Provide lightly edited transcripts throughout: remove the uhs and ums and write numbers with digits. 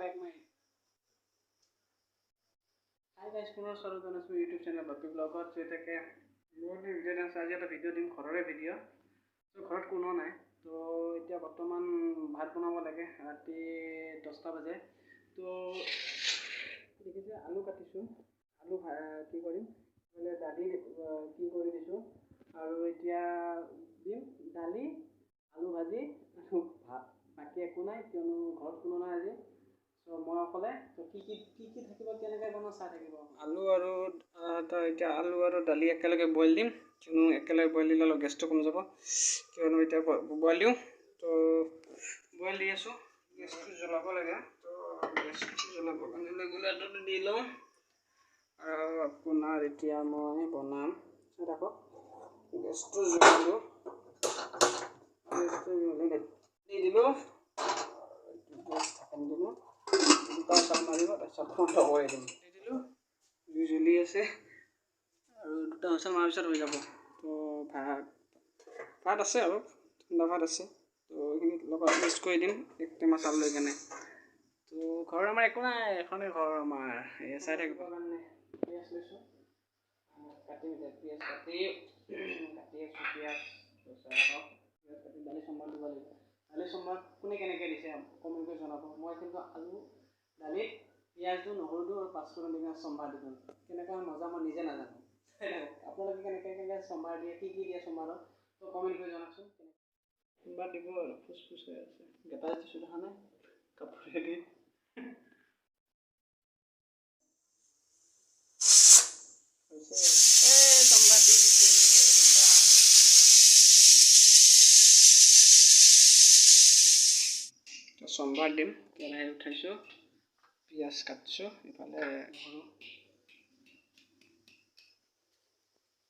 Like my hi guys, পুনৰ স্বাগত জনাইছোঁ ইউটিউব চেনেল বাপি ব্লগত। যিহেতুকে বহুত দিন ভিডিঅ' দিয়া নাছিলোঁ, আজি এটা ভিডিঅ' দিম, ঘৰৰে ভিডিঅ'। ত' ঘৰত কোনো নাই। ত' এতিয়া বৰ্তমান ভাত বনাব লাগে, ৰাতি 10টা বাজে। ত' দেখিছে, আলু কাটিছোঁ। আলু কি কৰিম মানে, দালি কি কৰি দিছোঁ আৰু এতিয়া দিম দালি, আলু ভাজি আৰু ভাত। বাকী একো নাই, কিয়নো ঘৰত কোনো নাই আজি। চ' মই অকলে। ত' কি কি কি কি থাকিব, কেনেকৈ বনাওঁ চাই থাকিব। আলু আৰু এতিয়া আলু আৰু দালি একেলগে বইল দিম, কিয়নো একেলগে বইল দিলে অলপ গেছটো কম যাব। কিয়নো এতিয়া বইল দিওঁ। তো বইল দি আছোঁ, গেছটো জ্বলাব লাগে। তো গেছটো জ্বলাবৰ কাৰণে ৰেগুলেটৰটো দি লওঁ। আৰু আপোনাৰ এতিয়া মই বনাম, চাই থাকক। গেছটো জ্বলালোঁ, গেছটো জ্বলি দি দিলোঁ, গেছ ঢাকনি দিলোঁ। দুটা চাল মাৰিব, তাৰপিছত বন্ধ কৰি দিম। দি দিলোঁ, জুই জ্বলি আছে আৰু দুটা হুইচেল মৰাৰ পিছত হৈ যাব। তো ভাত ভাত আছে আৰু ঠাণ্ডা ভাত আছে, তো এইখিনি লগত মিক্স কৰি দিম এক টেমা চাউল লৈ কেনে। তো ঘৰৰ আমাৰ একো নাই, এখনেই ঘৰ আমাৰ। এয়া চাই থাকিব কাৰণে পিঁয়াজ লৈছোঁ, কাটিম এতিয়া। পিঁয়াজ কাটি কাটি আছোঁ পিঁয়াজ। চাই থাকক, পিঁয়াজ কাটি দালি চম্ভাৰ দিব লাগিব। দালি চম্ভাৰ কোনে কেনেকৈ দিছে কমেণ্ট কৰি জনাব। মই কিন্তু আলু দালিত পিঁয়াজ দিওঁ, নহৰু দিওঁ আৰু পাঁচফোৰণ দি কিনে চম্ভাৰ দি দিওঁ। কেনেকুৱা মজা মই নিজে নাজানো। আপোনালোকে কেনেকৈ কেনেকৈ চম্ভাৰ দিয়ে, কি কি দিয়ে চম্ভাৰত, তো কমেণ্ট কৰি জনাওকচোন। চম্ভাৰ দিব আৰু ফুচ ফুচ হৈ আছে। গেটা দিছোঁ, দেখা নাই, কাপোৰেদি হৈছে। এই চম্ভাৰ দি দিছোঁ। চম্ভাৰ দিম, কেৰাহী উঠাইছোঁ, পিঁয়াজ কাটিছোঁ, ইফালে নহৰু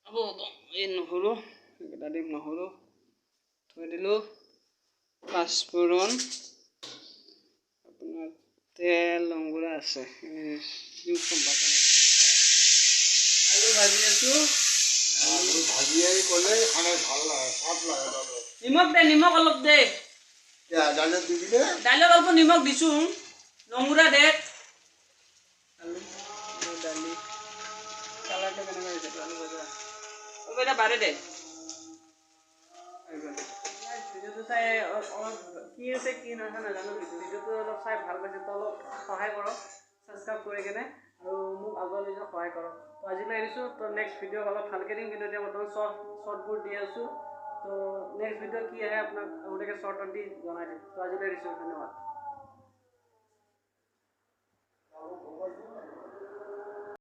হ'ব হ'ব, এই নহৰু এইকেইটা দিম। নহৰু থৈ দিলোঁ, পাঁচফোৰণ, আপোনাৰ তেল লংগুৰা আছে। দিওঁ চম্ভাৰ কেনেকৈ। আলু ভাজি আছোঁ। আলু ভাজি করলে খানে ভালো লাগে, স্বাদ লাগে। নিমখ দে, নিমখ অলপ দে। ডালের দিবি নে? দাইলত অল্প নিমখ দিছোঁ। নঙুৰা দে। আলু দালি কালাৰটো কেনেকুৱা হৈছে? আলু ভজা অলপ এতিয়া বাৰে দে। ভিডিঅ'টো চাই অলপ কি হৈছে কি নহয় নাজানো, ভিডিঅ'টো অলপ চাই ভাল পাইছে তো অলপ সহায় কৰক ছাবস্ক্ৰাইব কৰি কেনে আৰু মোক আগুৱাই লৈ যোৱাত সহায় কৰক। তো আজিলৈ এৰিছোঁ। তো নেক্সট ভিডিঅ' অলপ ভালকৈ দিম, কিন্তু এতিয়া বৰ্তমান শ্বৰ্টবোৰ দি আছোঁ। তো নেক্সট ভিডিঅ' কি আহে আপোনাক আগতীয়াকৈ শ্বৰ্টত দি জনাই দিম। তো আজিলৈ এৰিছোঁ, ধন্যবাদ।